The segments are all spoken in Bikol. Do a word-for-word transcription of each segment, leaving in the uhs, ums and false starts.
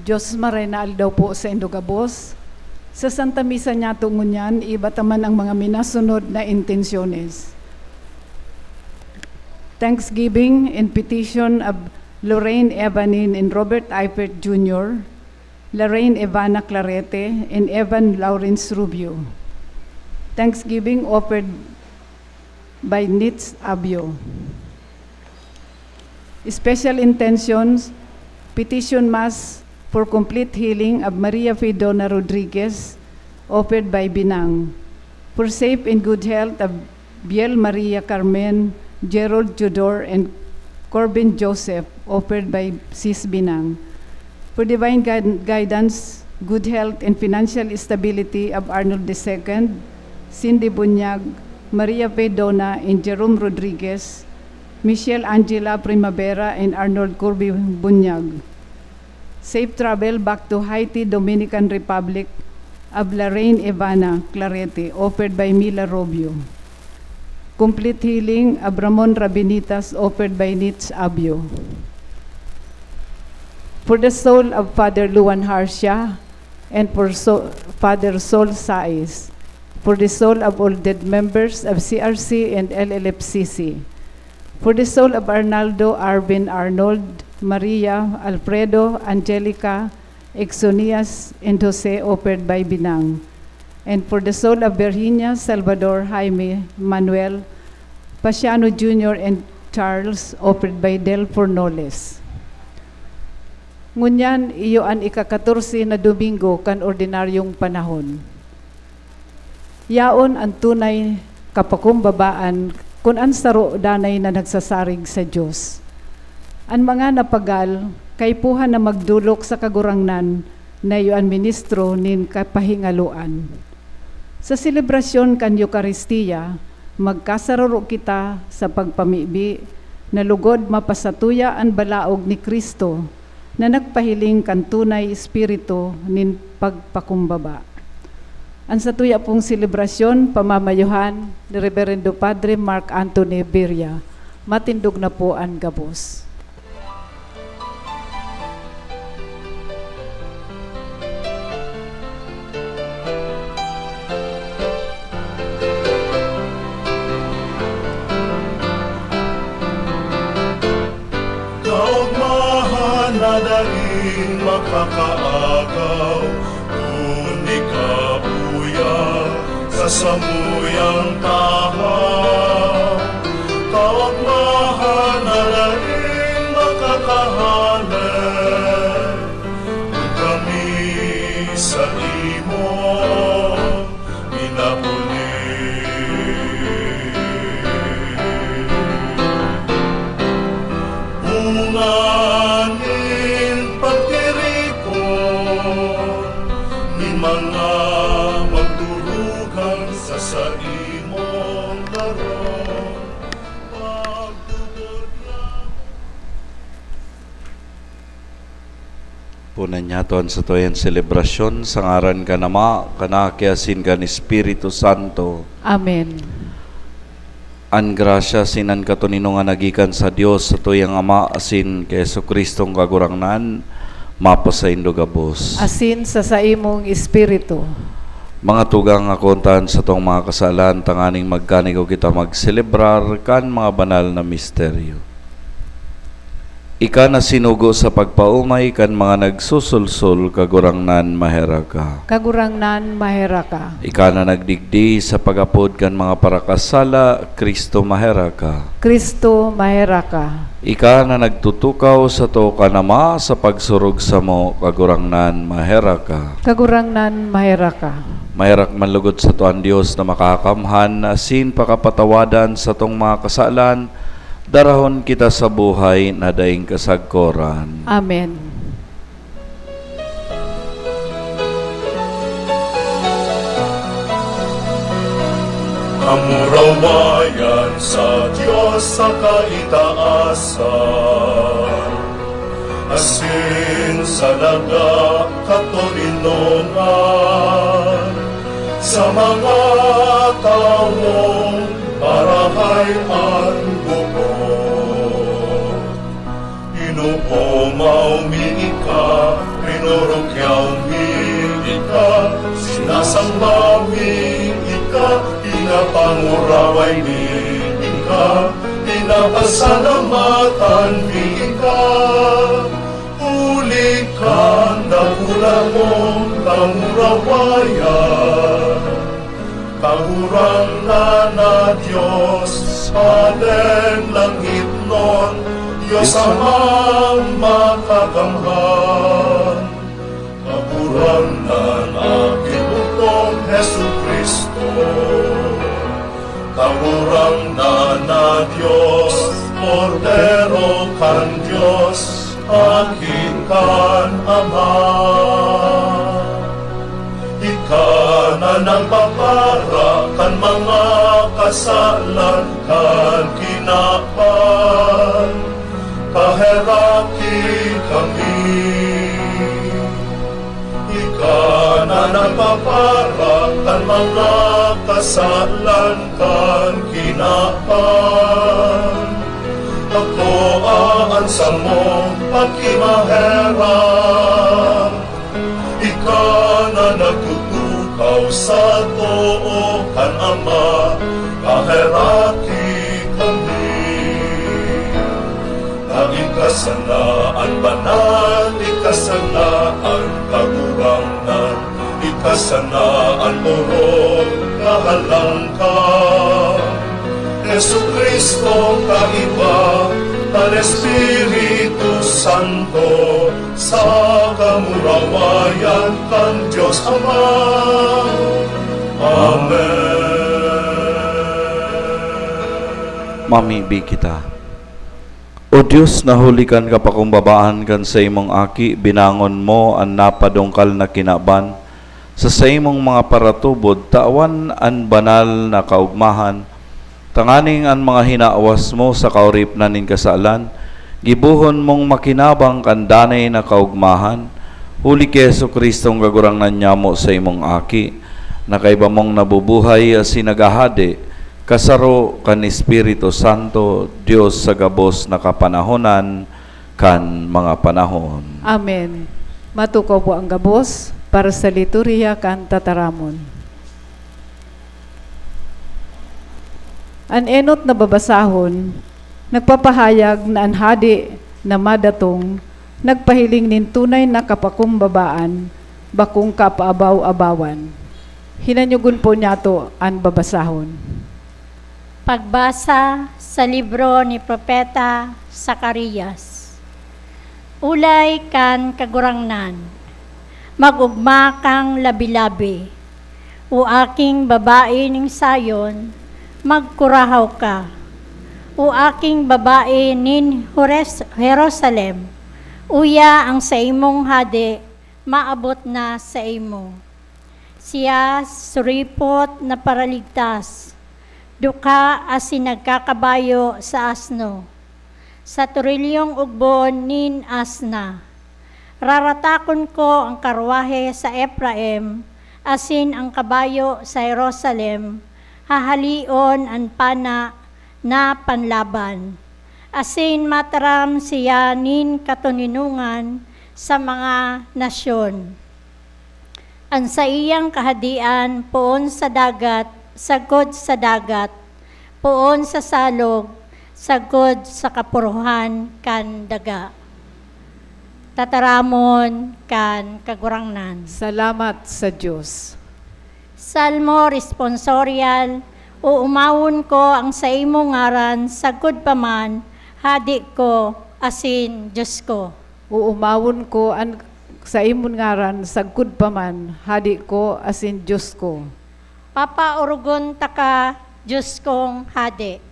Dios maray na aldaw po sa indo gabos. Sa Santa Misa niyato ngunyan, iba ta man ang mga minasunod na intensyones. Thanksgiving and petition of Lorraine Evanin and Robert Eifert Junior, Lorraine Evana Clarete, and Evan Lawrence Rubio. Thanksgiving offered by Nitz Abio. Special intentions, petition mass for complete healing of Maria Fedona Rodriguez, offered by Binang. For safe and good health of Biel Maria Carmen, Gerald Judor, and Corbin Joseph, offered by Sis Binang. For divine guid-, guidance, good health, and financial stability of Arnold the Second, Cindy Bunyag, Maria Fedona, and Jerome Rodriguez, Michelle Angela Primavera, and Arnold Kirby Bunyag. Safe travel back to Haiti, Dominican Republic, of Lorraine Evana Clarete, offered by Mila Rubio. Complete healing of Ramon Rabinitas, offered by Nitz Abio. For the soul of Father Luan Harcia and for so-, Father Sol Saiz. For the soul of all dead members of C R C and L L F C C. For the soul of Arnaldo, Arvin, Arnold, Maria, Alfredo, Angelica, Exonias, and Jose, offered by Binang. And for the soul of Virginia, Salvador, Jaime, Manuel, Pasiano Junior, and Charles, offered by Del Fornoles. Ngunyan, iyo an ika-katorse na Domingo kan ordinaryong panahon. Yaon an tunay kapakumbabaan kun an saro danay na nagsasarig sa Dios. An mga napagal, kaipuhan na magdolok sa Kagurangnan na iyo an ministro nin kapahingaloan. Sa selebrasyon kan Eukaristia, magkasararo kita sa pagpamibi na lugod mapasatuya an balaog ni Cristo na nagpahiling kan tunay espiritu nin pagpakumbaba. An satuya pong selebrasyon, pamamayohan ni Reverendo Padre Mark Anthony Birria. Matindog na po an gabos. Kaogmahan na daing makakaagaw, kun ikabuya sa samuyang tahaw. Kaogmahan na daing makakahale, kun kami sa imo minapuli. Bunga nin pagtiripon nin mga magturugang sa saimong harong, pagtubod na Punan niya to an satuyang selebrasyon, sa ngaran kan Ama, kan Aki, asin kan Espiritu Santo. Amen. An grasya asin an katoninongan na gikan sa Dios, satuyang Ama, asin ki Jesu-Cristong Kagurangnan, mapasaindo gabos. Asin sa saimong espiritu. Mga tugang, ako unta an satong mga kasalan, tanganing magkanigo kita magselebrar kan mga banal na misteryo. Ika na sinugo sa pagpaomay kan mga nagsusulsol, Kagurangnan, maherak ka. Kagurangnan, maherak ka. Ika na nagdigdi sa pag-apod kan mga parakasala, Cristo, maherak ka. Cristo, maherak ka. Ika na nagtutukaw sato kan Ama sa pagsurog samo, Kagurangnan, maherak ka. Kagurangnan, maherak ka. Maherak man lugod sato an Dios na Makakamhan, asin pakapatawadan satong mga kasalan, darahon kita sa buhay na daing kasagkoran. Amen. Kamurawayan sa Dios sa kaitaasan, asin sa daga katoninongan, sa mga tawong marahay an buko. Pinopomaw mi ika, Yaw mi ika, sinasamba mi ika, pinapanguraway mi ika, pinapasalamatan mi ika. Huli kan dakula mong kamurawayan, Kagurangnan na Dios, Hadeng langitnon, Dios Amang makakamhan. Kagurangnan na Ginoo Jesu-Cristo, Kagurangnan na Dios, Kordero kan Dios, Aki kan Ama. Ika na nagpapara kan mga kasalan kan kinaban, kaheraki kami. Ika na nagpapara kan mga kasalan kan kinaban. Pagkoa an samong pagkimaherak. Ika na nagtutukaw sa too kan Ama, kaheraki kami. Na ika sana an banal, ika sana an kagurangnan, ika sana an orog na halangka. Jesu-Cristo, kaiba kan Espiritu Santo, sa kamurawayan kan Dios Ama. Amen. Mamibi kita. O Dios, na huli kan kapakumbabaan kan saimong Aki, binangon mo an napadungkal na kinaban. Sa saimong mga paratubod, tawan an banal na kaogmahan, tanganing an mga hinawas mo sa kaoripnan nin kasalan, gibohon mong makinabang kan danay na kaogmahan, huli ki Jesu-Cristong Kagurangnan nyamo, saimong Aki, na kaiba mong nabubuhay asin naghahade, kasaro kan Espiritu Santo, Dios sa gabos na kapanahonan kan mga panahon. Amen. Matukaw po ang gabos para sa liturhiya kan tataramon. An enot na babasahon nagpapahayag na an hade na madatong nagpahiling nin tunay na kapakumbabaan, bakong kapaabaw-abawan. Hinanyogon po niyato an babasahon. Pagbasa sa libro ni Propeta Zacarias. Ulay kan Kagurangnan, mag-ogma kang labi-labi. O aking babae ning Sion, magkurahaw ka. O aking babae nin Jores-, Jerusalem, uya, ang saimong hade maabot na saimo. Siya suripot na paraligtas, dukha asin nagkakabayo sa asno, sa torilyong ugbon nin asna. Raratakon ko an karwahe sa Efraim asin an kabayo sa Jerusalem, hahaleon an pana na panlaban, asin mataram siya nin katoninongan sa mga nasyon. An saiyang kahadean poon sa dagat, sagkod sa dagat, poon sa salog, sagkod sa kapurohan kan daga. Tataramon kan Kagurangnan. Salamat sa Dios. Salmo Responsorial. Oomawon ko ang saimong ngaran sagkod pa man, Hade ko asin Dios ko. Oomawon ko an saimong ngaran sagkod pa man, Hade ko asin Dios ko. Papaorogon taka, Dios kong Hade,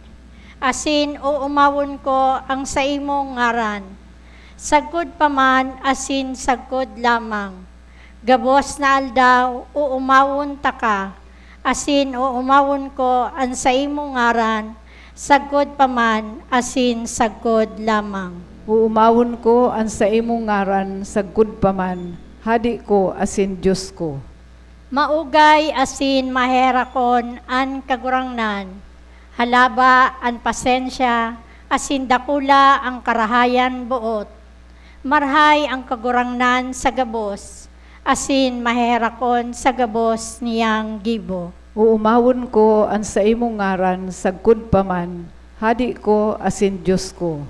asin oomawon ko ang saimong ngaran, sagkod pa man asin sagkod lamang. Gabos na aldaw, oomawon taka, asin oomawon ko an saimong ngaran, sagkod pa man asin sagkod lamang. Oomawon ko an saimong ngaran sagkod pa man, Hade ko asin Dios ko. Maugay asin maherakon an Kagurangnan, halaba an pasensya, asin dakula an karahayan boot. Marahay an Kagurangnan sa gabos, asin maheherakon sa gabos niyang gibo. Oomawon ko an saimong ngaran sagkod pa man, Hadi ko asin Dios ko.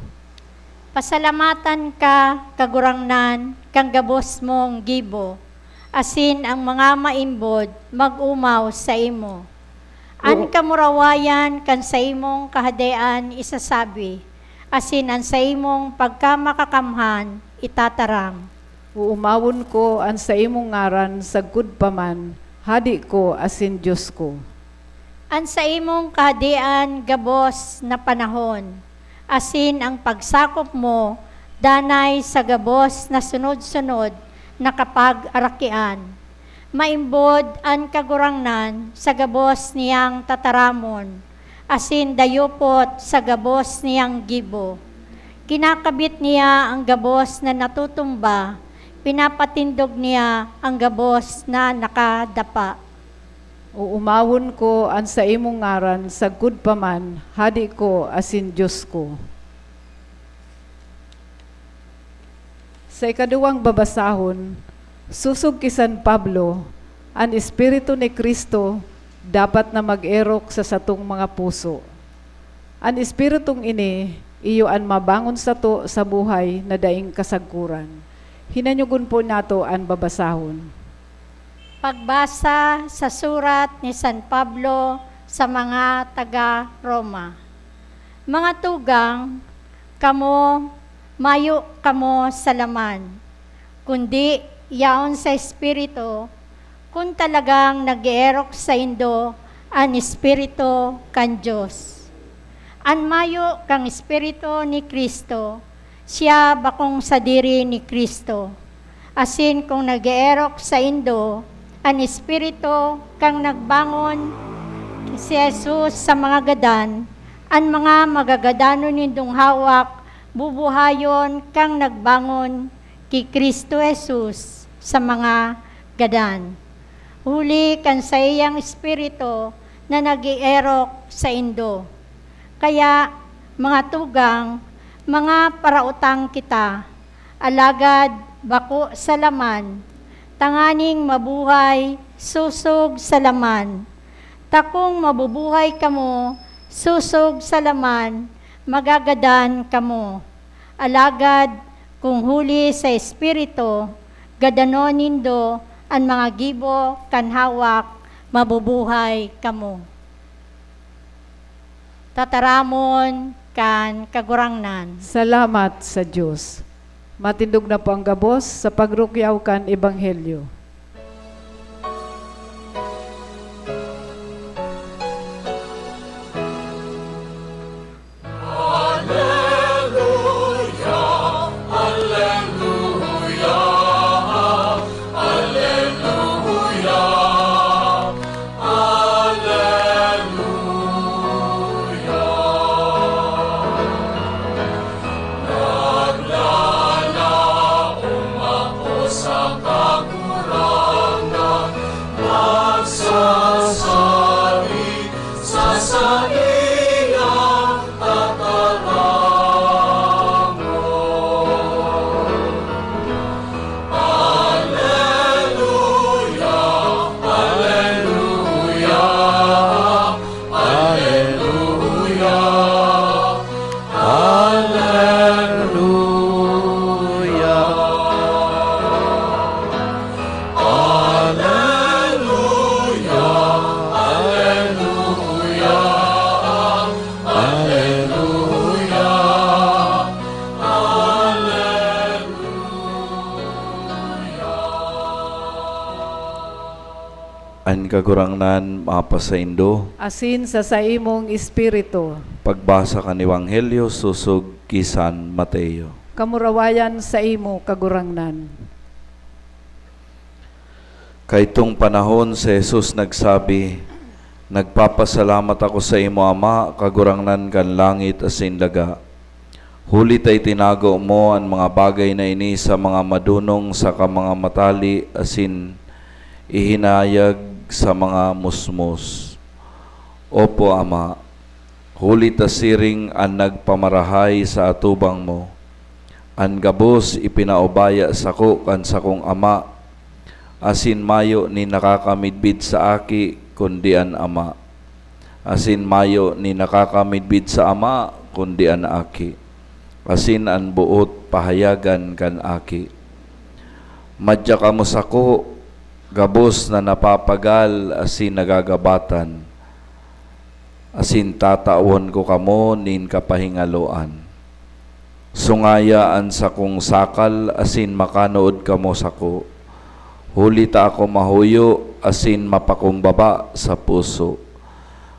Pasalamatan ka, Kagurangnan, kan gabos mong gibo, asin an mga maimbod mag-omaw saimo. An Oo. kamurawayan kan saimong Kahadean isasabi, asin an saimong pagkamakakamhan itataram. Oomawon ko an saimong ngaran sagkod pa man, Hadi ko asin Dios ko. An saimong Kahadean gabos na panahon, asin an pagsakop mo danay sa gabos na sunod-sunod na kapag-arakian. Maimbod an Kagurangnan sa gabos niyang tataramon, asin dayupot sa gabos niyang gibo. Kinakabit niya an gabos na natutumba, pinapatindog niya an gabos na nakadapa. Oomawon ko an saimong ngaran sagkod pa man, Hadi ko asin Dios ko. Sa ikaduwang babasahon, sosog ki San Pablo, an Espiritu ni Cristo dapat na mag-erok sa satong mga puso. An Espiritong ini iyo an mabangon sato sa buhay na daing kasagkoran. Hinanyogon po nato an babasahon. Pagbasa sa surat ni San Pablo sa mga taga Roma. Mga tugang, kamo, mayo kamo sa laman, kundi yaon sa Espiritu, kun talagang nag-eerok saindo an Espiritu kan Dios. An mayo kan Espiritu ni Cristo, siya bakong sadiri ni Cristo. Asin kun nag-eerok saindo an Espiritu kan nagbangon si Jesus sa mga gadan, an mga magagadanon nindong hawak bubuhayon kan nagbangon ki Cristo Jesus sa mga gadan. Huli kan saiyang Espiritu na nag-eerok saindo. Kaya, mga tugang, mga parautang kita, alagad bako sa laman, tanganing mabuhay sosog sa laman. Ta kun mabubuhay kamo sosog sa laman, magagadan kamo. Alagad kun huli sa Espiritu, gadanon nindo an mga gibo kan hawak, mabubuhay kamo. Tataramon kan Kagurangnan. Salamat sa Dios. Matindog na po ang gabos sa pagrukyaw kan Ebanghelyo. An Kagurangnan mapasaindo. Asin sa saimong espiritu. Pagbasa kan Ebanghelyo sosog ki San Mateo. Kamurawayan saimo, Kagurangnan. Kaitong panahon, si Jesus nagsabi, "Nagpapasalamat ako sa imo, Ama, Kagurangnan kan langit asin daga. Huli ta itinago mo an mga bagay na ini sa mga madonong saka mga matali asin ihinayag sa mga musmos. Opo, Ama, huli ta siring an nagpamarahay sa atubang mo. An gabos ipinaubaya sako kan sakong ama, asin mayo nin nakakamidbid sa aki, kundi an ama. Asin mayo nin nakakamidbid sa ama, kundi an aki. Asin an boot pahayagan kan aki. Madya kamo sako, gabos na napapagal asin nagagabatan, asin tatawan ko kamo nin kapahingaloan. Sungaya an sakong sakal asin makanood kamo sako, huli ta ako mahuyo asin mapakumbaba sa puso,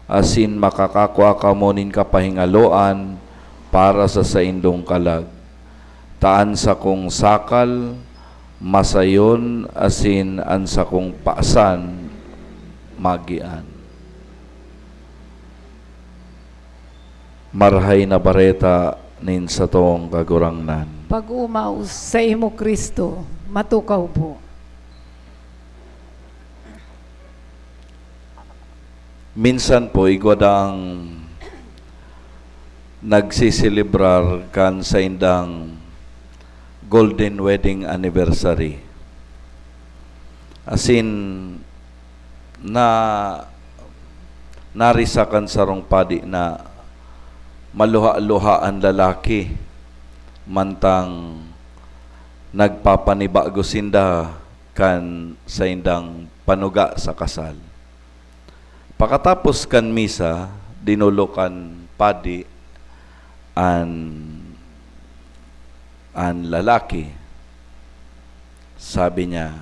asin makakakua kamo nin kapahingaloan para sa saindong kalag. Ta an sakong sakal masayon asin an sakong pasan magian. Marahay na Bareta nin satong Kagurangnan. Pag-omaw saimo, Cristo, matukaw po. Minsan po, igwa dang nagsiselebrar kan saindang golden wedding anniversary. Asin, na, narisa kan sarong padi na maluha-luha an lalaki, mantang nagpapanibago sinda kan saindang panuga sa kasal. Pakatapos kan misa, dinolo kan padi an, an lalaki. Sabi niya,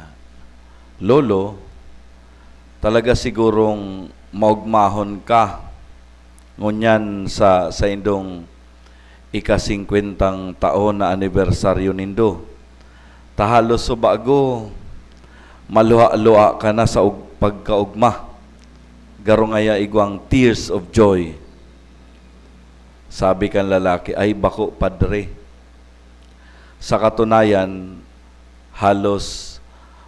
"Lolo, talaga sigurong maogmahon ka ngunyan sa saindong ika-singkwentang taon na anibersaryo nindo. Ta halos subago, maluha-luha ka na sa ug-, pagkaogma. Garo ngaya igwang tears of joy." Sabi kan lalaki, "Ay, bako, Padre. Sa katunayan, halos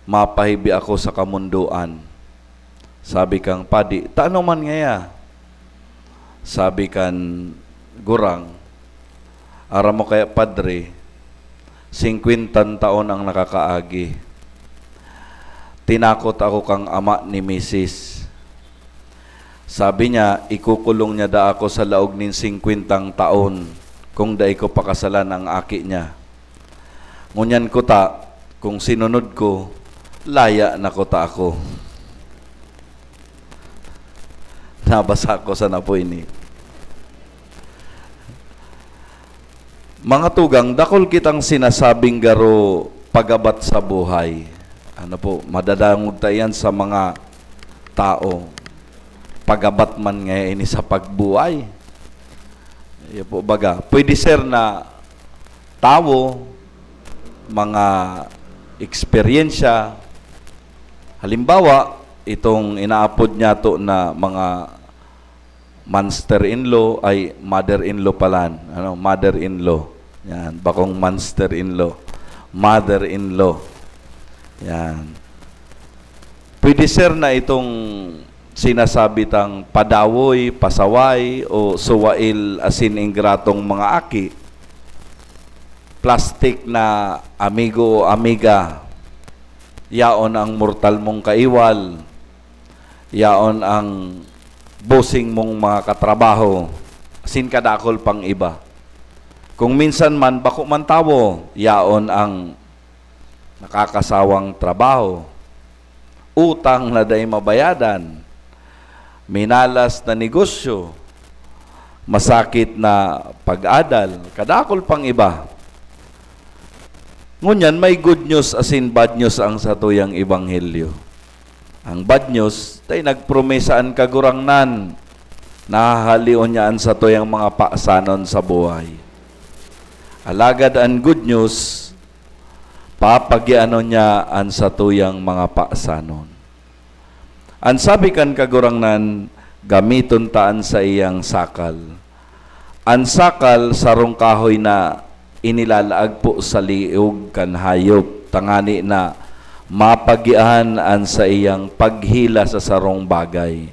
mapahibi ako sa kamundoan." Sabi kan padi, "Tano man ngaya?" Sabi kan gurang, "Aram mo kaya, Padre, singkwentang taon ang nakakaagi. Tinakot ako kan ama ni misis. Sabi niya, ikukulong niya daa ako sa laog nin singkwentang taon kung dai ko pakasalan ang aki niya. Ngunyan kuta, kung sinunod ko, laya na kuta ako." Nabasa ko sa napoy ni. Mga tugang, dakul kitang sinasabing garo pagabat sa buhay. Ano po, madadangog ta iyan sa mga tao. Pagabat man nga ini sa pagbuhay. Iyo po, baga, pwede, sir, na tawo, mga eksperyensya. Halimbawa, itong inaapod niyato na mga monster-in-law, ay, mother-in-law pala, ano, mother-in-law. Yan, bakong monster-in-law. Mother-in-law. Yan. Pwede, sir, na itong sinasabi tang padawoy, pasaway, o suwail asin ingratong mga aki, plastik na amigo o amiga, yaon ang mortal mong kaiwal, yaon ang bossing mong mga katrabaho, asin kadakul pang iba. Kung minsan man, bako man tawo, yaon ang nakakasawang trabaho, utang na dai mabayadan, minalas na negosyo, masakit na pag-adal, kadakul pang iba. Ngunyan, may good news asin bad news ang satuyang ebanghelyo. Ang bad news, tay nagpromesa an Kagurangnan, na hahalion niya an satuyang mga pasanon sa buhay. Alagad an good news, papagianon niya an satuyang mga pasanon. An sabi kan Kagurangnan, gamiton ta an saiyang sakal. An sakal, sarong kahoy na inilalaag po sa liog kan hayop, tangani na mapagian an saiyang paghila sa sarong bagay.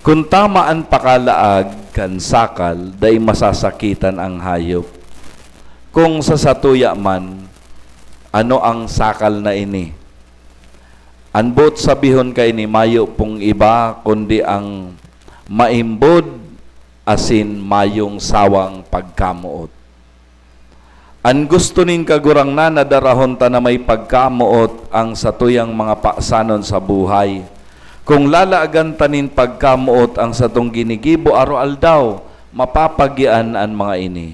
Kun tama an pakalaag kan sakal, dai masasakitan an hayop. Kung sa satuya man, ano ang sakal na ini? An boot sabihon kaini mayo pong iba kundi ang maimbod asin mayong sawang pagkamoot. An gusto nin Kagurangnan na darahon ta na may pagkamoot ang satuyang mga pasanon sa buhay. Kung lalagan ta nin pagkamoot ang satong ginigibo araw-aldaw, mapapagian an mga ini.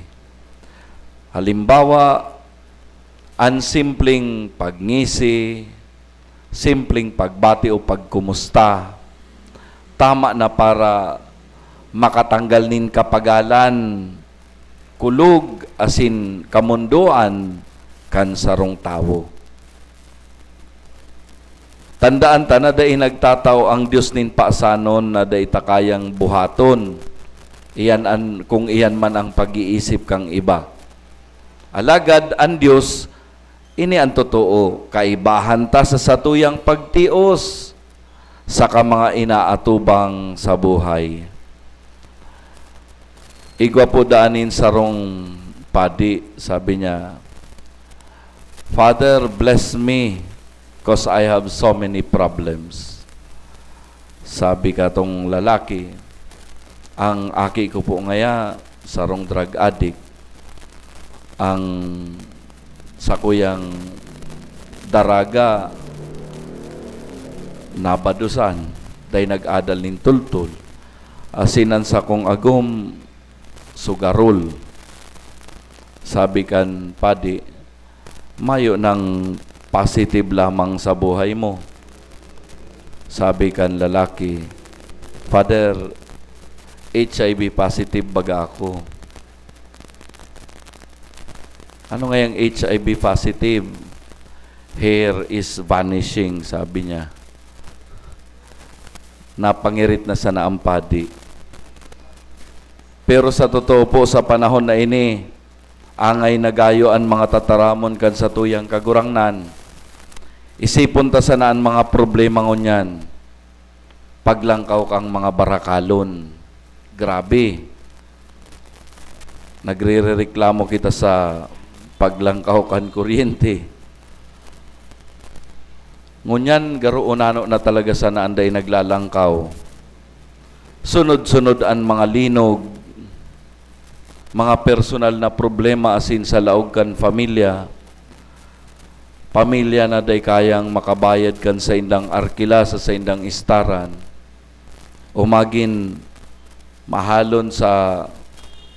Halimbawa, an simpleng pagngisi, simpleng pagbati o pagkumusta, tama na para makatanggal nin kapagalan, kulog asin kamondoan kan sarong tawo. Tandaan ta na dai nagtatao ang Dios nin pasanon na dai ta kayang buhaton, iyan an, kung iyan man ang pag-iisip kan iba. Alagad an Dios, ini an totoo, kaibahan ta sa satuyang pagtios saka mga inaatubang sa buhay. Igwa po daan nin sarong padi, sabi niya, "Father, bless me, 'cause I have so many problems." Sabi katong lalaki, "Ang aki ko po ngaya, sarong drug addict. Ang sakuyang daraga, nabadusan, dai nag-adal nin tultol. Asin an sakong agom, sugarol." Sabi kan padi, "Mayo nang positive lamang sa buhay mo." Sabi kan lalaki, "Father, H I V positive baga ako." "Ano ngayang H I V positive?" "Hair is vanishing," sabi niya. Napangirit na sana ang padi. Pero sa totoo po, sa panahon na ini, angay na gayo an mga tataramon kan satuyang Kagurangnan. Isipon ta sana an mga problema ngunyan. Paglangkaw kan mga barakalon. Grabe. Nagrereklamo kita sa paglangkaw kan kuryente. Ngunyan, garo o nano na talaga sana an dai naglalangkaw. Sunod-sunod an mga linog, mga personal na problema asin sa laog kan pamilya, pamilya na dai kayang makabayad kan saindang arkila sa saindang istaran, o magin mahalon sa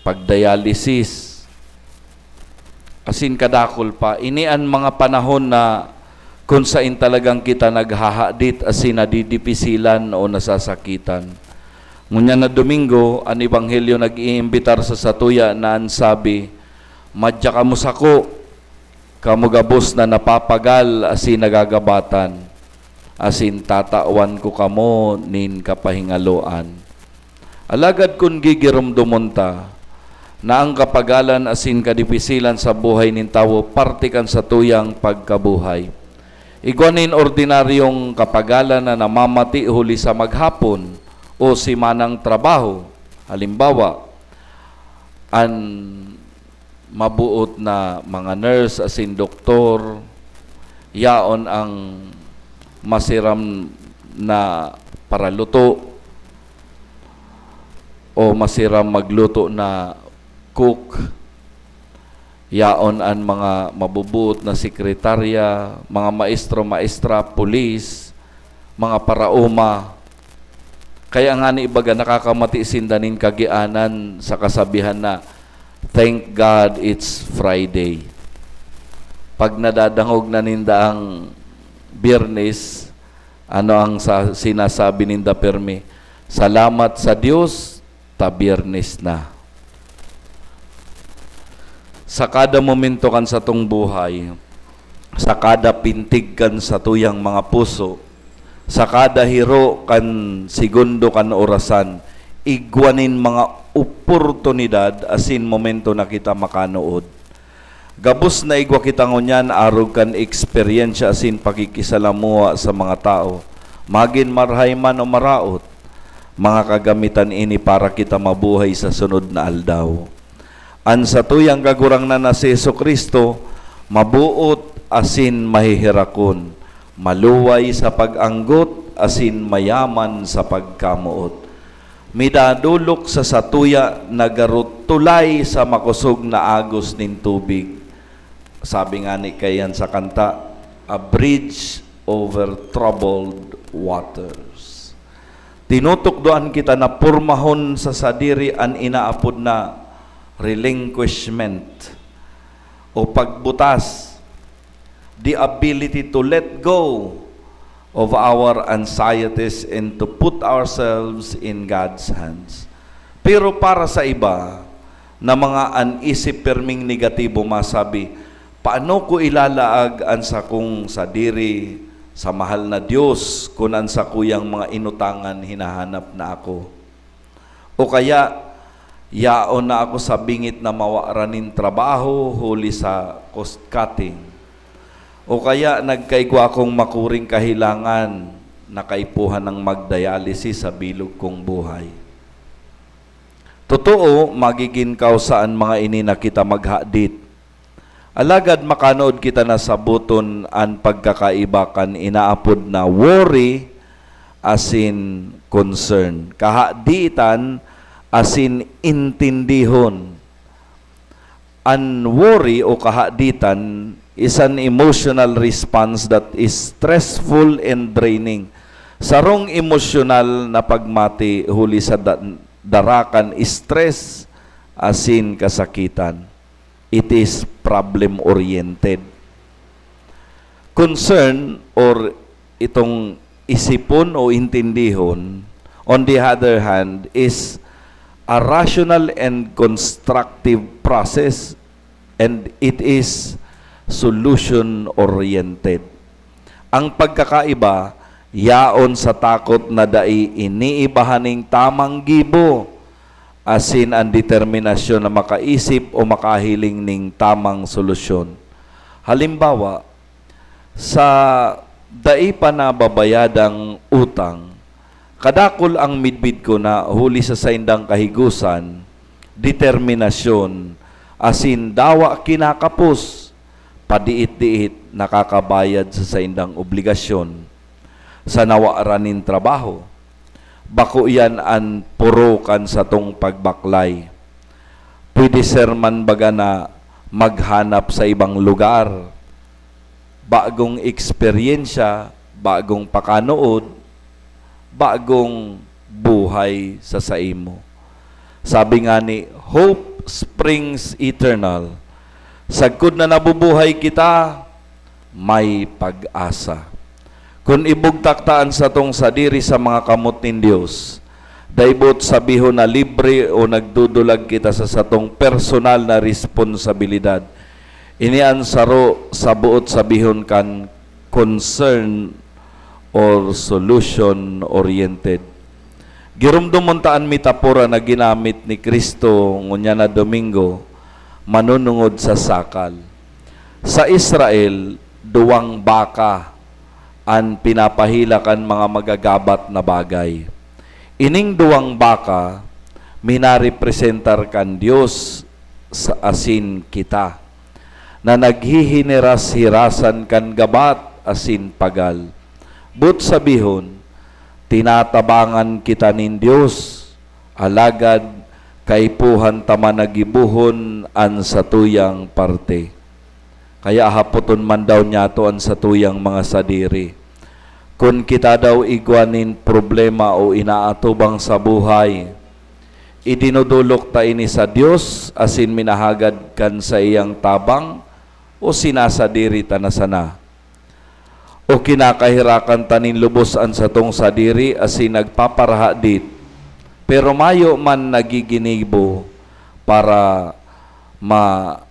pagdialysis, asin kadakul pa. Ini an mga panahon na kun sain talagang kita naghahadit asin nadidipisilan o nasasakitan. Ngunyan na Domingo, an Ebanghelyo nag-iimbitar sa satuya na an sabi, "Madya kamo sako, kamo gabos na napapagal asin nagagabatan, asin tatawan ko kamo nin kapahingaloan." Alagad kun gigiromdomon ta na ang kapagalan asin kadipisilan sa buhay nin tawo parte kan satuyang pagkabuhay, igwa nin ordinaryong kapagalan na namamati huli sa maghapon o semanang trabaho. Halimbawa, an maboot na mga nurse asin doktor, yaon ang masiram na paraluto o masiram magluto na cook, yaon an mga mabubuot na sekretarya, mga maestro, maestra, pulis, mga paraoma. Kaya ngani, baga, nakakamati sinda nin kagianan sa kasabihan na, "Thank God it's Friday." Pag nadadangog na ninda ang Biyernes, ano ang sa-, sinasabi ninda pirmi? "Salamat sa Dios, ta Biyernes na." Sa kada momento kan satong buhay, sa kada pintig kan satuyang mga puso, sa kada hiro kan segundo kan orasan, igwa nin mga oportunidad asin momento na kita makanood. Gabos na igwa kita ngunyan arog kan eksperyensya asin pakikisalamuha sa mga tawo, magin marahay man o maraot. Mga kagamitan ini para kita mabuhay sa sunod na aldaw. An satuyang Kagurangnan na si Jesu-Cristo, maboot asin maheherakon, maluway sa pag-anggot asin mayaman sa pagkamoot. Midadolok sa satuya na garo tulay sa makosog na agos nin tubig. Sabi ngani kaiyan sa kanta, "A bridge over troubled waters." Tinutukdoan kita na pormahon sa sadiri an inaapod na relinquishment o pagbutas, the ability to let go of our anxieties and to put ourselves in God's hands. Pero para sa iba na mga an isip perming negatibo, masabi, "Paano ko ilalaag an sakong sadiri sa mahal na Dios kun an sakuyang mga inutangan hinahanap na ako?" O kaya, "Yaon na ako sa bingit na mawaran nin trabaho huli sa cost cutting." O kaya, "Nagkaigwa akong makuring kahilangan na kaipuhan ng magdialysis sa bilog kong buhay." Totoo, magigin kausa an mga ini na kita maghadit. Alagad makanood kita na saboton an pagkakaiba kan inaapod na worry asin concern. Kahaditan asin intindihon. An worry o kahaditan is an emotional response that is stressful and draining. Sarong emosyonal na pagmati huli sa da-, dara kan stress asin kasakitan. It is problem-oriented. Concern or itong isipon o intindihon, on the other hand, is a rational and constructive process, and it is solution-oriented. Ang pagkakaiba, yaon sa takot na dai iniibahan ning tamang gibo, asin an determinasyon na makaisip o makahiling ning tamang solusyon. Halimbawa, sa dai pa nababayadang utang, kadakul ang midbid ko na huli sa saindang kahigosan, determinasyon, asin dawa kinakapos, padiit-diit nakakabayad sa saindang obligasyon. Sa nawaran nin trabaho, bako iyan an poro kan satong pagbaklay. Pwede ser man baga na maghanap sa ibang lugar, bagong eksperyensya, bagong pakanood, bagong buhay sa saimo. Sabi ngani, "Hope springs eternal." Sagkod na nabubuhay kita, may pag-asa. Kun ibugtak ta an satong sadiri sa mga kamot nin Dios, dai boot sabihon na libre o nagdudulag kita sa satong personal na responsabilidad. Ini an saro sa boot sabihon kan concern or solution-oriented. Giromdomon ta an metapora na ginamit ni Cristo ngunyan na Domingo, manunungod sa sakal. Sa Israel, duwang baka an pinapahila kan mga magagabat na bagay. Ining duwang baka, minarepresentar kan Dios sa asin kita, na naghihineras-hirasan kan gabat asin pagal. Boot sabihon, tinatabangan kita nin Dios, alagad kaipuhan ta man na gibohon an satuyang parte. Kaya hapoton man daw niyato an satuyang mga sadiri. Kun kita daw igwa nin problema o inaatubang sa buhay, idinodolok ta ini sa Dios asin minahagad kan saiyang tabang o sinasadiri ta na sana? O kinakaherakan ta nin lubos an satong sadiri asin nagpaparahadit, pero mayo man nagiginibo para ma-,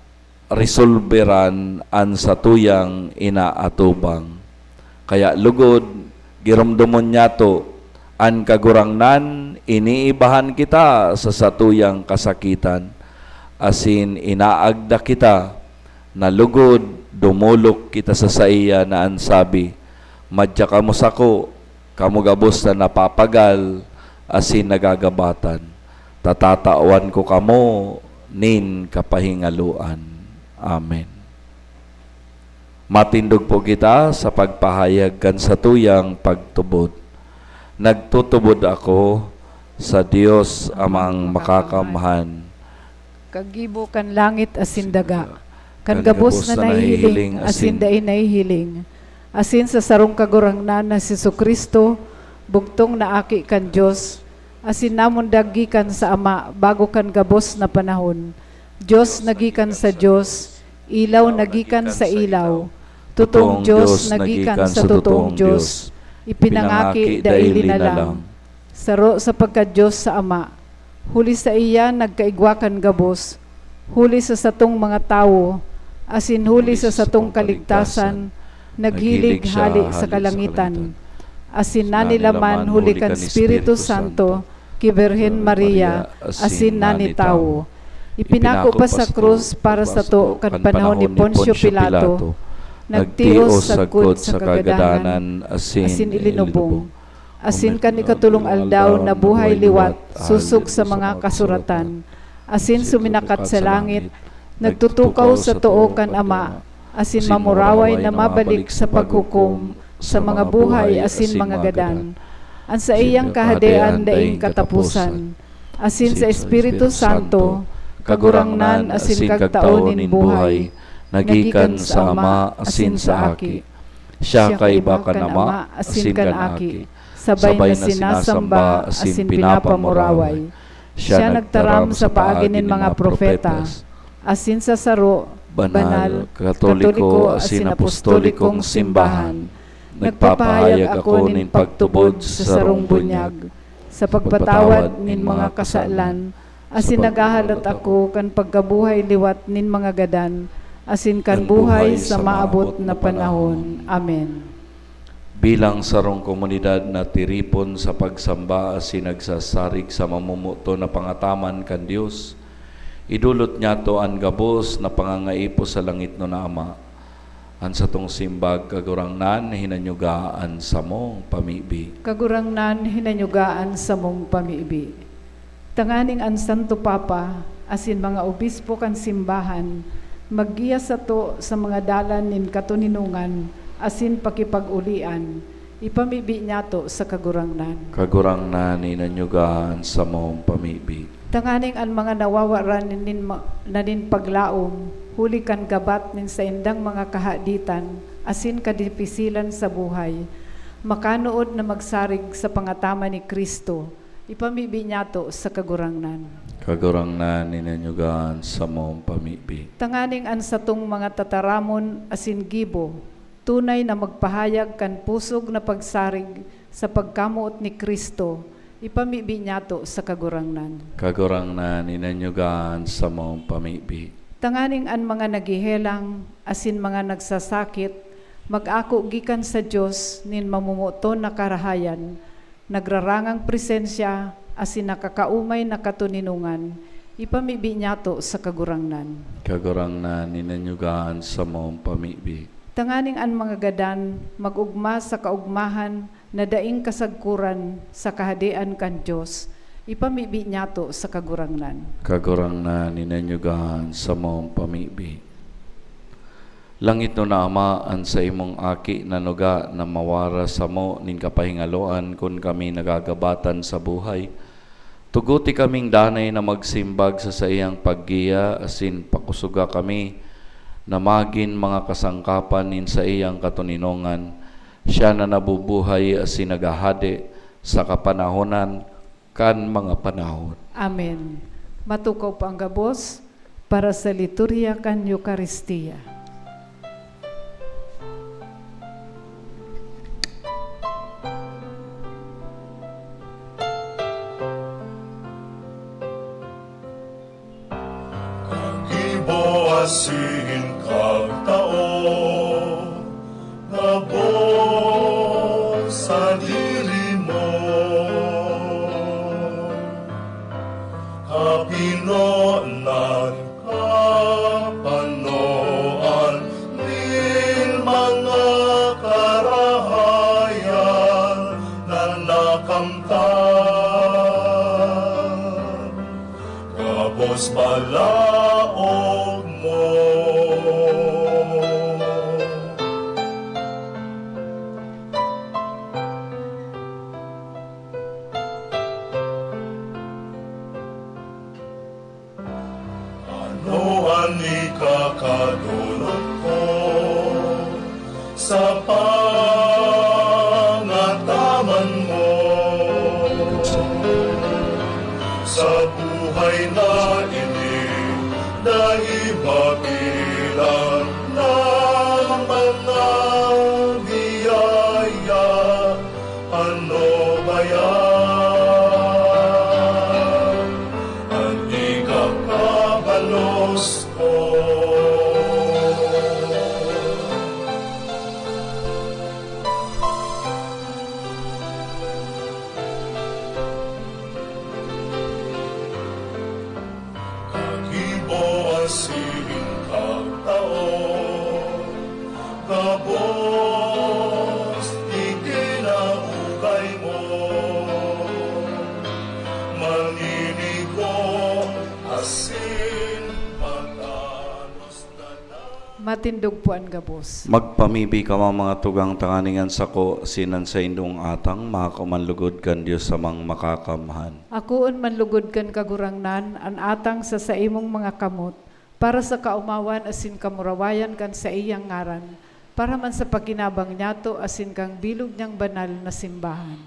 resolberan an satuyang inaatubang. Kaya lugod, giromdomon niyato, an Kagurangnan, iniibahan kita sa satuyang kasakitan, asin inaagda kita na lugod dumolok kita sa saiya na an sabi, "Madya kamo sako, kamo gabos na napapagal asin nagagabatan. Tatatawan ko kamo nin kapahingaloan. Amen. Matindog po kita sa pagpahayag kan satuyang pagtubod. Nagtutubod ako sa Dios Amang Makakamhan, kaggibo kan langit asin daga, kan gabos na nahihiling asin dai nahihiling, asin sa sarong Kagurangnan na si Jesu-Cristo, bugtong na Aki kan Dios, asin namundag gikan sa Ama bago kan gabos na panahon. Dios na gikan sa Dios, ilaw na gikan sa ilaw, totoong Dios na gikan sa totoong Dios, ipinangaki daili na lang. Saro sa pagka-Dios sa Ama, huli saiya nagkaigwa kan gabos, huli sa satong mga tawo, asin huli sa satong kaligtasan, naghilig hale sa kalangitan, asin nanilaman huli kan Espiritu Santo ki Birhen Maria asin nanitawo. Ipinako pa sa krus para sato kan panahon ni Poncio Pilato, nagtios sagkod sa kagadanan asin ilinubong. Asin kan ikatolong aldaw nabuhay liwat sosog sa mga kasuratan, asin suminakat sa langit, nagtutukaw sa too kan Ama, asin mamuraway na mabalik sa paghukom sa mga buhay asin mga gadan. An saiyang kahadean daing kataposan, asin sa Espiritu Santo, Kagurangnan asin Kagtao nin buhay, na gikan sa Ama asin sa Aki. Siya kaiba kan Ama asin kan Aki, sabay na sinasamba asin pinapamuraway. Siya nagtaram sa paagi nin mga propeta, asin sa saro, banal, katoliko, asin apostolikong simbahan. Nagpapahayag ako nin pagtubod sa sarong bunyag, sa pagpatawad nin mga kasalan, asin naghahalat ako kan pagkabuhay liwat nin mga gadan, asin kan buhay sa maabot na panahon. Amen. Bilang sarong komunidad na tiripon sa pagsamba asin nagsasarig sa mamomoton na pangataman kan Dios, idolot niyato an gabos na pangangaipo sa langitnon na Ama. An satong simbag, Kagurangnan, hinanyuga an samong pamibi. Kagurangnan, hinanyuga an samong pamibi. Tanganing an Santo Papa asin mga obispo kan simbahan maggiya sato sa mga dalan nin katoninongan asin pakipag-olian, ipamibi niyato sa Kagurangnan. Kagurangnan, hinanyuga an samong pamibi. Tanganing an mga nawawaran nin ma-, na nin paglaom huli kan gabat nin saindang mga kahaditan asin kadipisilan sa buhay, makanood na magsarig sa pangataman ni Cristo, ipamibi niyato sa Kagurangnan. Kagurangnan, hinanyuga an samong pamibi. Tanganing an satong mga tataramon asin gibo, tunay na magpahayag kan pusog na pagsarig sa pagkamoot ni Cristo, ipamibi niyato sa Kagurangnan. Kagurangnan, hinanyuga an samong pamibi. Tanganing an mga naghehelang asin mga nagsasakit mag-ako gikan sa Dios nin mamomoton na karahayan, nagrarangang presensya asin nakakaomay na katoninongan, ipamibi niyato sa Kagurangnan. Kagurangnan, hinanyuga an samong pamibi. Tanganing an mga gadan mag-ogma sa kaogmahan na daing kasagkoran sa Kahadean kan Dios, ipamibi niyato sa Kagurangnan. Kagurangnan, hinanyuga an samong pamibi. Langitnon na Ama, an saimong Aki nanuga na mawaras samo nin kapahingaloan kun kami nagagabatan sa buhay. Tuguti kaming danay na magsimbag sa saiyang paggiya asin pakusoga kami na magin mga kasangkapan nin saiyang katoninongan. Siya na nabubuhay asin naghahade sa kapanahonan kan mga panahon. Amen. Matukaw po ang gabos para sa liturhiya kan Eukaristia. Kagibo asin kagtao, gabos sadiri mo. Kapinonan, kapanoan nin mga karahayan na nakamtan. Diyos, balaog mo. Ano an ikakadolot ko sa pangataman mo? Sa buhay na ini, dai mabilang na mga biyaya. Ano ba yan? An ikakabalos ko. Kagibo asin kagtao, gabos ikinaugay mo. Maninigo asin matanos na na. Matindog po an gabos. Magpamibi kamo, mga tugang, tanganing an sako asin an saindong atang makakuman lugod kan Dios Amang Makakamhan. Akoon man lugod kan Kagurangnan an atang sa saimong mga kamot, para sa kaomawan asin kamurawayan kan saiyang ngaran, para man sa pakinabang niyato asin kan bilog niyang banal na simbahan.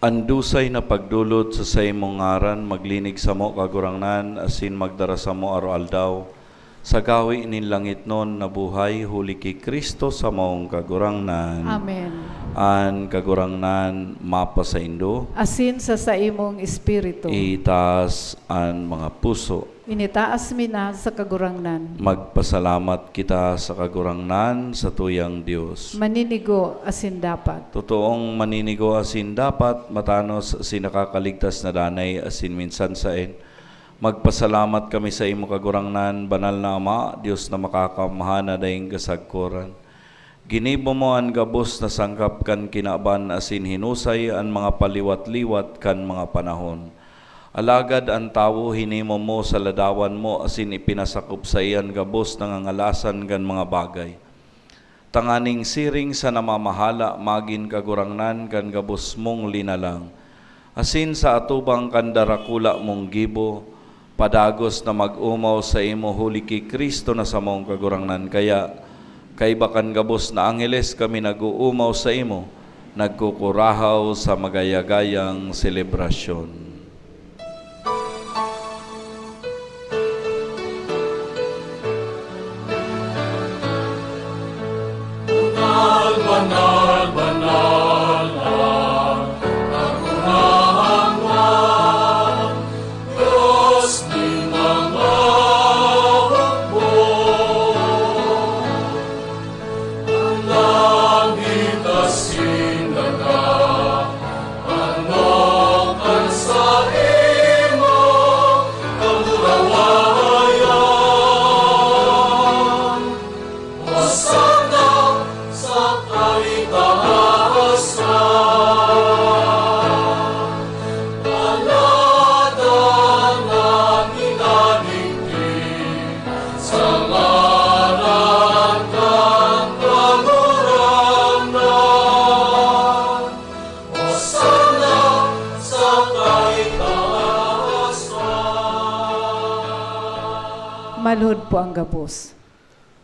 An dusay na pagdolot sa saimong ngaran maglinig samo, Kagurangnan, asin magdara samo aroaldaw sa gawi nin langitnon na buhay, huli ki Cristo samong Kagurangnan. Amen. An Kagurangnan mapasaindo. Asin sa saimong espiritu. Itaas an mga puso. Initaas mi na sa Kagurangnan. Magpasalamat kita sa Kagurangnan, sa tuyang Dios. Maninigo asin dapat. Totoong maninigo asin dapat, matanos asin nakakaligtas na danay asin minsan saen. Magpasalamat kami saimo, Kagurangnan, Banal na Ama, Dios na makakamhan na daing kasagkoran. Ginibo mo an gabos na sangkap kan kinaban asin hinusay an mga paliwat-liwat kan mga panahon. Alagad an tawo hinimo mo sa ladawan mo asin ipinasakop saiya an gabos na ngangalasan kan mga bagay. Tanganing siring sa namamahala magin kagurangnan kan gabos mong linalang, asin sa atubang kan darakula mong gibo, padagos na mag-omaw saimo huli ki Cristo na samong Kagurangnan. Kaya, kaiba kan gabos na angheles, kami nag-oomaw saimo, nagkukurahaw sa magayagayang selebrasyon. Banal, banal, banal na Kagurangnan, Dios nin mga hukbo. An langit asin daga, ano kan saimong kamurawayan. Hosanna sa kaitaasan. Paladan an minaligpig sa ngaran kan Kagurangnan. Hosanna sa kaitaasan. Maluhod po ang gabos.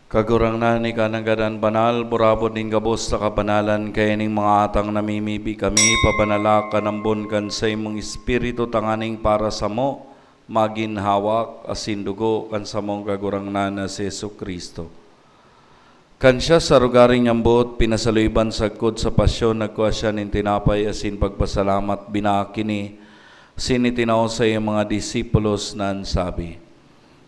Kagurangnan, ika nanggad an banal, burabod nin gabos sa kabanalan, kaya ning mga atang namimibi kami, pabanala kan ambon kan saimong Espiritu, tanganing para samo, magin hawak asin dugo kan samong Kagurangnan na si Jesu-Cristo. Kan siya sa arogaring niyambot, pinasaluiban sagkod sa pasyon, nagkua siya nin tinapay asin pagpasalamat, binaak ini, asin itinao sa iyang mga disipulos na an sabi,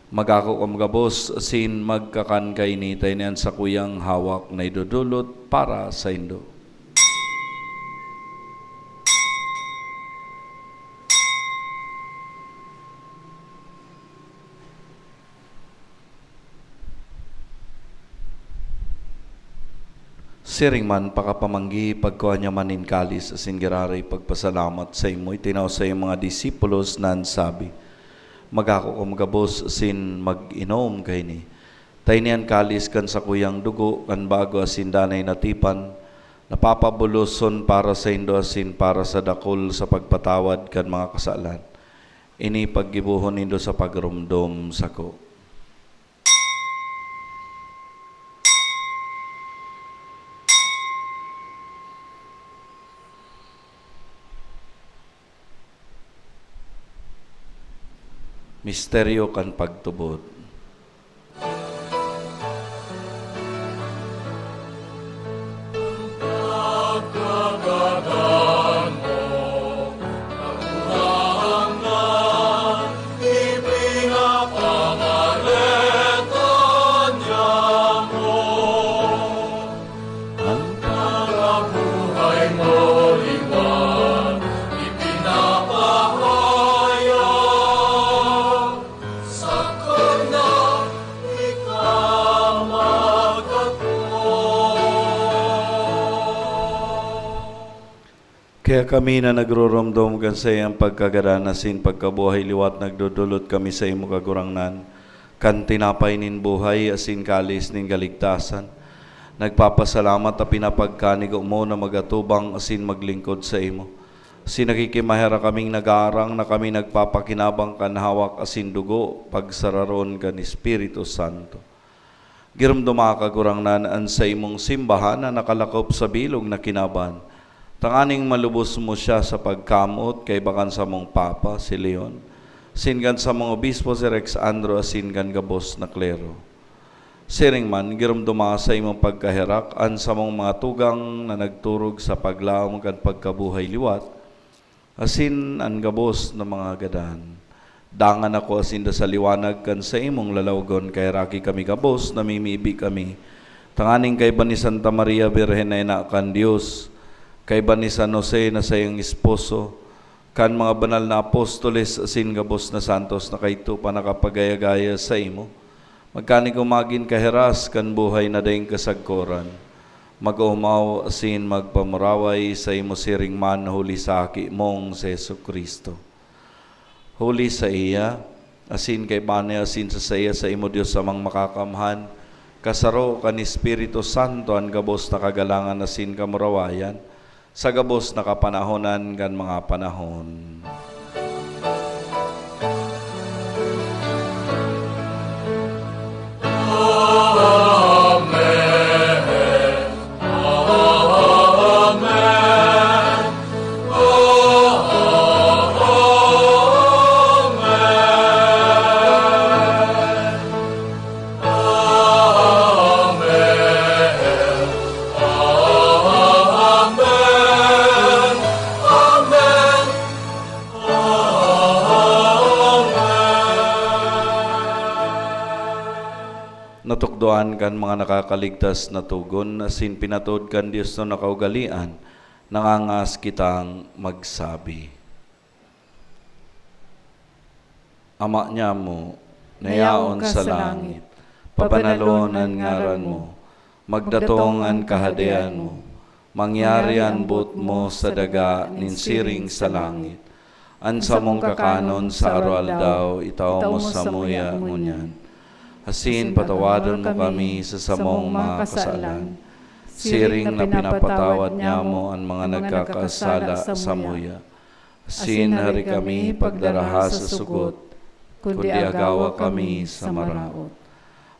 "Mag-ako kamo gabos asin magkakan kaini, ta ini an sakuyang hawak na idodolot para saindo." Siring man, pakapamanggi, pagkua niya man nin kalis asin giraray pagpasalamat saimo, itinao sa iyong mga disipulos na an sabi, "Magako kamo gabos asin mag-inom kaini. Ta ini an kalis kan sakuyang dugo kan bago asin danay na tipan, na papaboloson para saindo asin para sa dakul sa pagpatawad kan mga kasalan. Ini paggibohon nindo sa pagromdom sako." Misteryo kan pagtubod. An parabuhay mo liwat ipinapahayag, saka na ikaw magkakua. Kaya kami na nagroromdom kan saiyang pagkagadan asin pagkabuhay liwat, nagdodolot kami saimo, Kagurangnan, kan tinapay nin buhay asin kalis nin kaligtasan. Nagpapasalamat ta pinapagkanigo mo na mag-atubang asin maglingkod saimo. Asin nakikimaherak kaming nagaarang na kami nagpapakinabang kan hawak asin dugo pagsararon kan Espiritu Santo. Giromdoma, Kagurangnan, an saimong simbahan na nakalakop sa bilog na kinaban, tanganing malubos mo siya sa pagkamoot kaiba kan samong Papa, si Leon, asin kan samong Obispo, si Rex Andro, asin kan gabos na klero. Siring man, giromdoma sa imong pagkaherak an samong mga tugang na nagturog sa paglaom kan pagkabuhay liwat, asin an gabos na mga gadan. Dangan ako asin da sa liwanag kan saimong lalawgon, kaheraki kami gabos, namimibi kami, tanganing kaiba ni Santa Maria Birhen na ina kan Dios, kaiba ni San Jose na saiyang esposo, kan mga banal na apostoles asin gabos na santos na kaidto pa nakapagaya-gaya saimo, magkanigo magin kahiras kan buhay na daing kasagkoran. Mag-omaw asin magpamuraway saimo siring man huli sa Aki mong si Jesu-Cristo. Huli saiya, asin kaiba niya, asin sa saiya, saimo, Dios Amang Makakamhan, kasaro kan Espiritu Santo, an gabos na kagalangan asin kamurawayan, sa gabos na kapanahonan kan mga panahon. Amen. Amen. Amen. Natukdoan kan mga nakakaligtas na togon, asin pinatod kan Dios na nakaugalean, nangangaas kitang magsabi. Ama niamo, na yaon ka sa langit, pabanalon an ngaran mo, magdatong an kahadean mo, mangyari an boot mo sa daga nin siring sa langit. An samong kakanon sa aroaldaw, itao mo samuya ngunyan. Asin patawadon mo kami sa samong mga kasalan, siring na pinapatawad niamo an mga nagkakasala samuya. Asin hari kami pagdaraha sa sugot, kundi agawa kami sa maraot.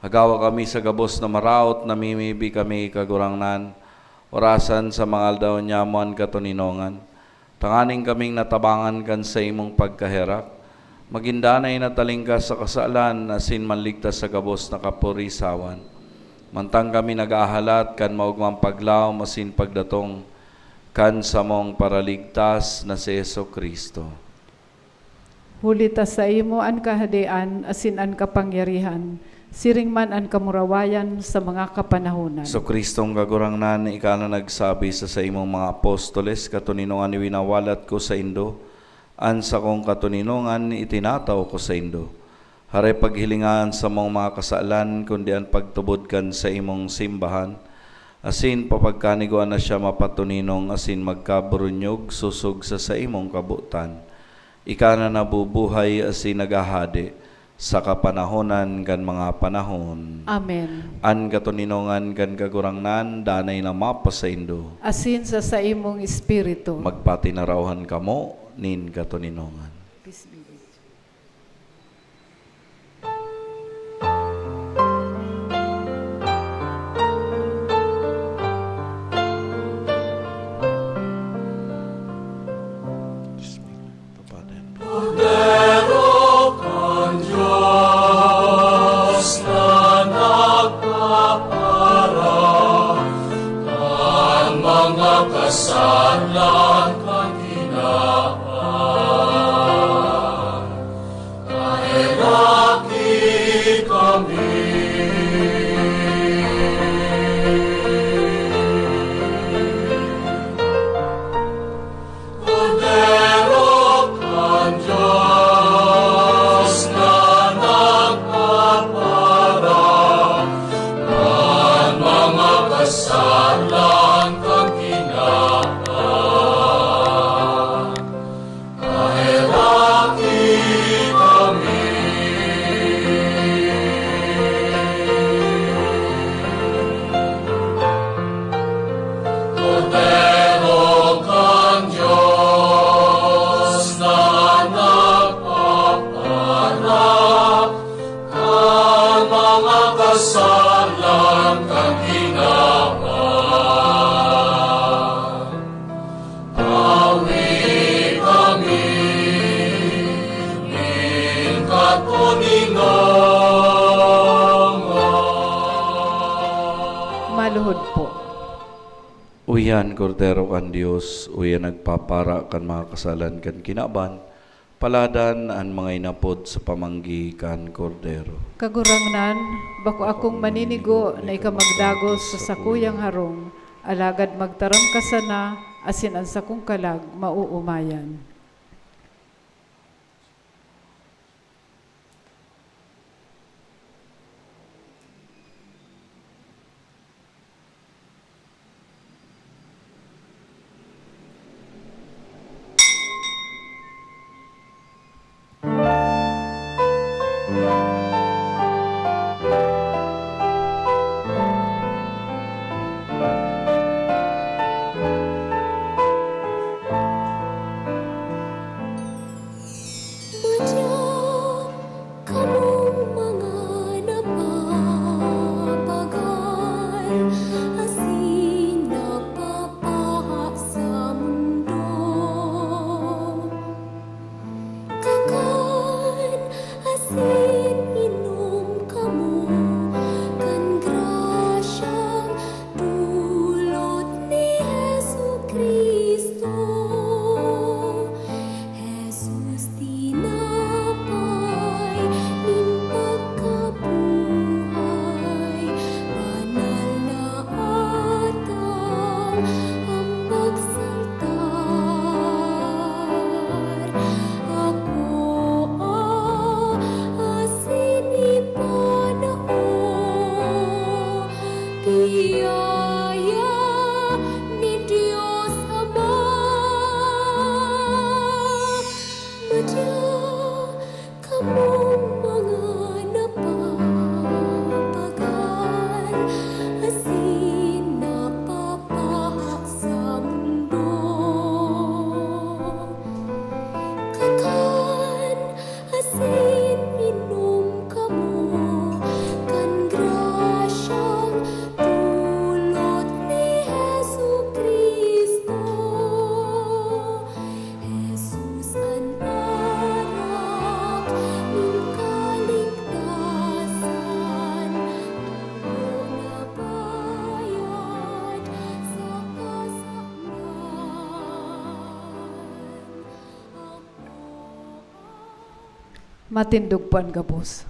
Agawa kami sa gabos na maraot, namimibi kami, Kagurangnan, orasan sa mga aldaw niamo an katoninongan, tanganing kaming natabangan kan saimong pagkaherak, magin danay na talingkas sa kasalan, asin manligtas sa gabos na kapurisawan. Mantang kami naghahalat kan maogmang paglaom asin pagdatong kan samong Paraligtas na si Jesu-Cristo. Huli ta saimo an kahadean asin an kapangyarihan, siring man an kamurawayan sa mga kapanahonan. Jesu-Cristong Kagurangnan, ika na nagsabi sa saimong mga apostoles, "Katoninongan winawalat ko saindo, an sakong katoninongan itinataw ko saindo." Hare paghilinga an samong mga kasalan, kundi an pagtubod kan saimong simbahan, Asin papagkanigwaan na siya mapatoninong asin magkaburunyog sosog sa saimong kabotan. Ika na nabubuhay asin naghahade sa kapanahonan kan mga panahon. Amen. An katoninongan kan Kagurangnan danay na mapasaindo. Asin sa saimong espiritu. Magpatinarawan kamo nin katoninongan. Peace be with you. Kordero kan Dios na nagpapara kan mga kasalan kan kinaban. Kaheraki kami. Kordero kan Dios na nagpapara kan mga kasalan kan kinaban. Kaheraki kami. Kordero kan Dios na nagpapara kan mga kasalan kan kinaban. Tawi kami nin katoninongan. Maluhod po. Uyan, Kordero kan Dios, uyan nagpapara kan mga kasalan kan kinaban, paladan an mga inapod sa pamanggi kan Kordero. Kagurangnan, bako akong maninigo na ika magdagos sa sakuyang harong, alagad magtaram ka sana, asin an sakong kalag maoomayan. Madya kamong mga napapagal asin napapaha sa mundo. Kakan asin inom kamo kan grasyang dulot ni Jesu-Cristo. Jesus, tinapay nin pagkabuhay, banal na atang an pagsaltar. Akoa asin ipanao, biyaya nin Dios Ama. Madya kamong mga napapagal asin napapaha sa mundo. Kakan asin inom kamo kan grasyang dulot ni Jesu-Cristo. Jesus an arak nin kaligtasan, dugo na bayad sa kasalan. Matindog po an gabos.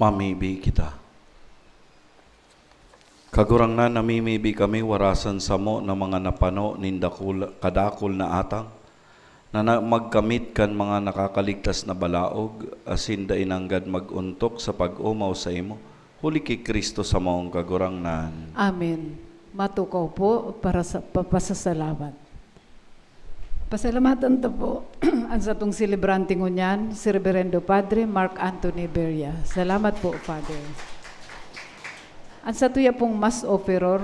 Mamibi kita. Kagurangnan, namimibi kami warasan samo na mga napano nin dakul-, kadakul na atang, na, na magkamit kan mga nakakaligtas na balaog, asin dai nanggad mag-ontok sa pag-omaw saimo, huli ki Cristo samong Kagurangnan. Amen. Matukaw po para sa papasasalamat. Pasalamatan ta po an satong selebrante ngunyan, si Reverendo Padre Mark Anthony Beria. Salamat po, Father. An satuya pong Mass Offeror,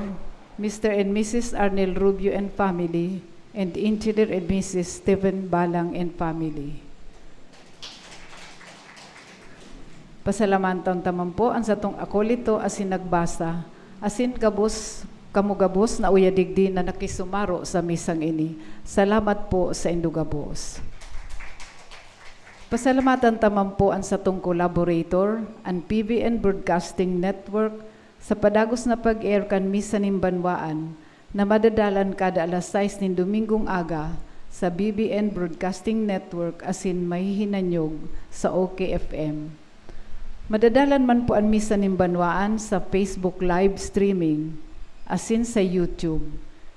Mister and Missus Arnel Rubio and family, and Engineer and Missus Stephen Balang and family. Pasalamatan ta man po an satong akolito asin nagbasa, asin gabos, kamo gabos na uya digdi na nakisumaro sa misang ini. Salamat po saindo gabos. Pasalamatan ta man po an satong collaborator, an P B N Broadcasting Network, sa padagos na pag-air kan Misa nin Banwaan, na madadalan kada alas sais nin Domingong aga sa B B N Broadcasting Network asin mahihinanyog sa O K F M. Madadalan man po an Misa nin Banwaan sa Facebook live streaming asin sa YouTube.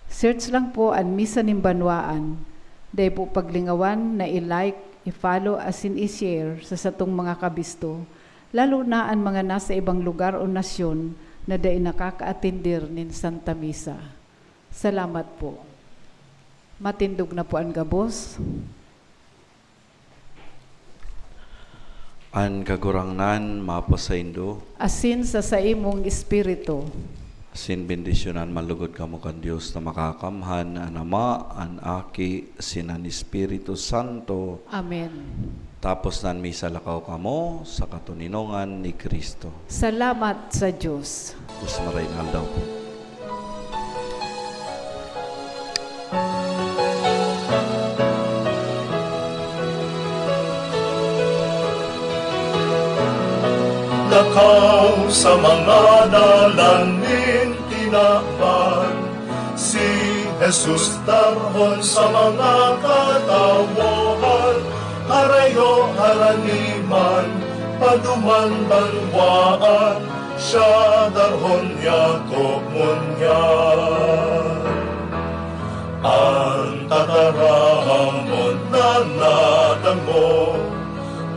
Search lang po an Misa nin Banwaan. Dai po paglingawan na i-like, i-follow asin i-share sa satong mga kabisto, lalo na an mga nasa ibang lugar o nasyon na dai nakakaatender nin Santa Misa. Salamat po. Matindog na po an gabos. An Kagurangnan mapasaindo. Asin sa saimong espiritu. Asin bendisyonan man lugod kamo kan Dios na Makakamhan, an Ama, an Aki, asin an Espiritu Santo. Amen. Tapos nan misa, lakaw kamo sa katoninongan ni Cristo. Salamat sa Dios. Mas maray na aldaw po. Lakaw sa mga dalan nin tinawan, si Jesus darhon sa mga katawohan, harayo harani man, paduman banwaan, siya darhon niya tob ngunyan. An tataramon na nadangog,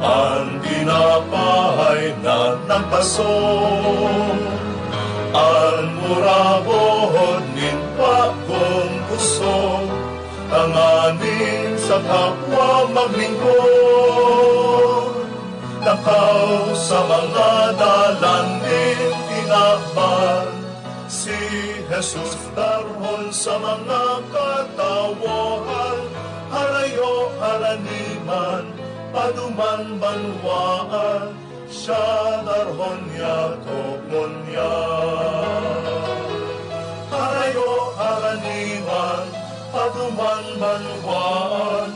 an tinapay na nagbaso, an murabohon nin bagong pusog, tanganing sa kapwa maglingkod. Lakaw sa mga dalan nin tinawan, si Jesus darhon sa mga katawohan, harayo harani man, paduman banwaan, siya darhon niya tob ngunyan. Harayo harani man, paduman banwaan,